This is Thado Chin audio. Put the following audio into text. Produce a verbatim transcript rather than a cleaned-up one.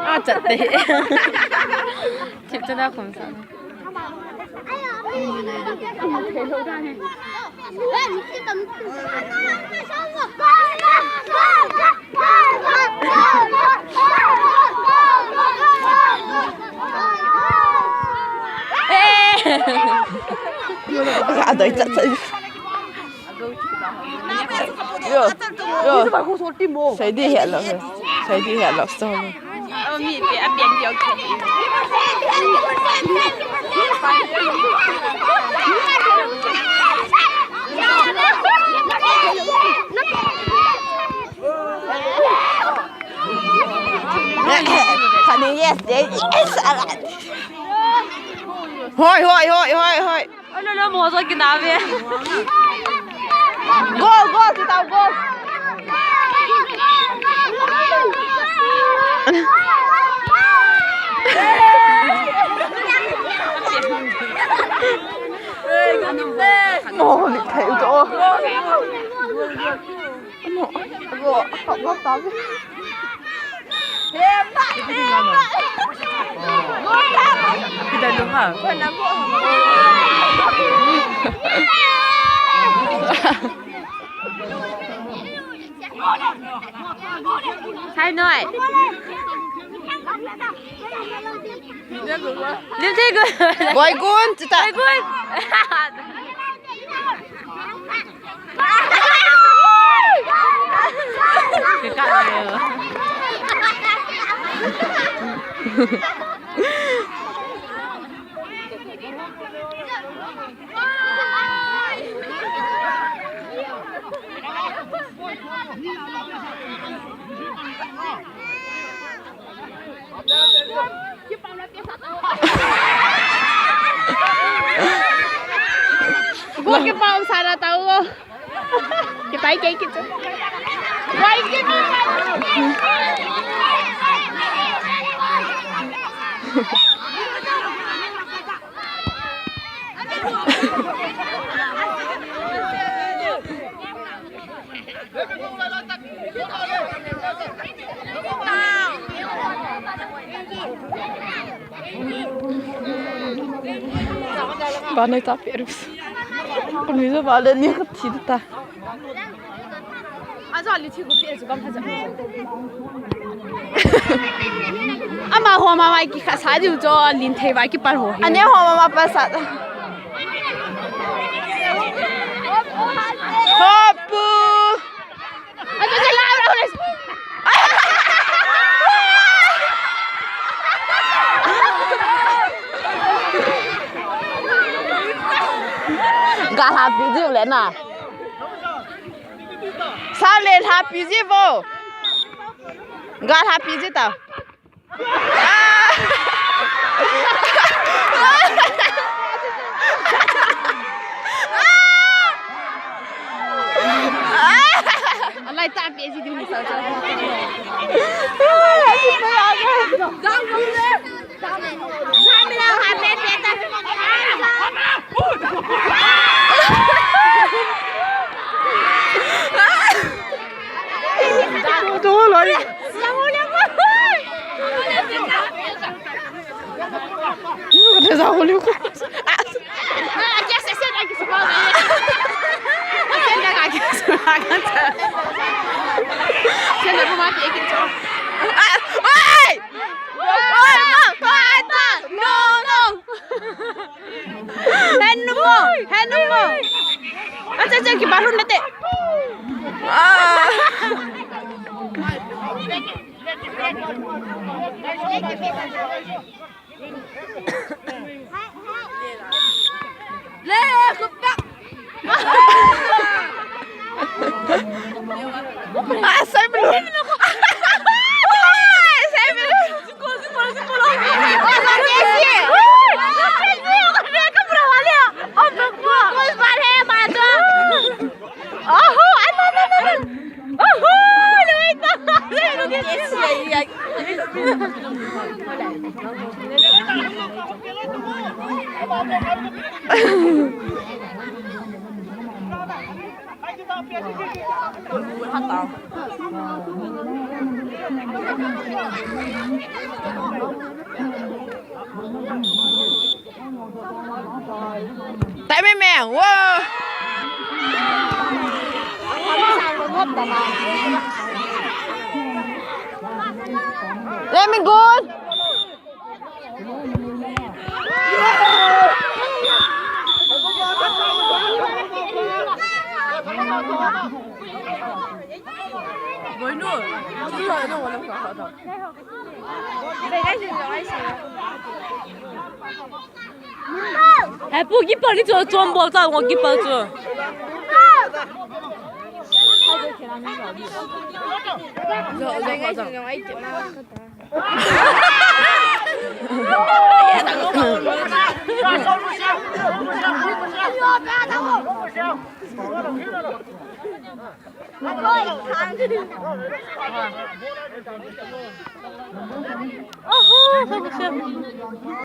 A chat te. Chip chana khum sa. A doi chat chat. Yo, yo. Sei di het lo, sei di het lo, sorry. Kani yes, yes, yes. Hoi, hoi, hoi, hoi, hoi. Alo, lo, mo so kinave. Goal, goal, kita goal. Oh, ni thei to. Ano, ano, ano, ano, Kita lu ha. Hai noi. Lim thei gun. Boi gun, chita. Boi gun. Goalkeeper um sana tao. Kipai kei kichu. Wai kichu. Ba noi ta perus. Kun mi ba le ni ka thi ta. Ajo li thi gu pe ju kam pha ja. Ama ho mama ki kha sa diu jo lin thei ba ki par ho hi. Ane ho mama pa sa. Hopu. Ajo je la ra ho le. Ga ha bi diu le na. Sa le lha pi ji vo. Ga lha pi ji ta. Alai ta pi ji ding sa sa. Le, kupak. Ah, sai belum. Ah, sai belum. Time me, wo. Let me go. Hai pu, keeper ni chu chom bol ta, ngo keeper chu.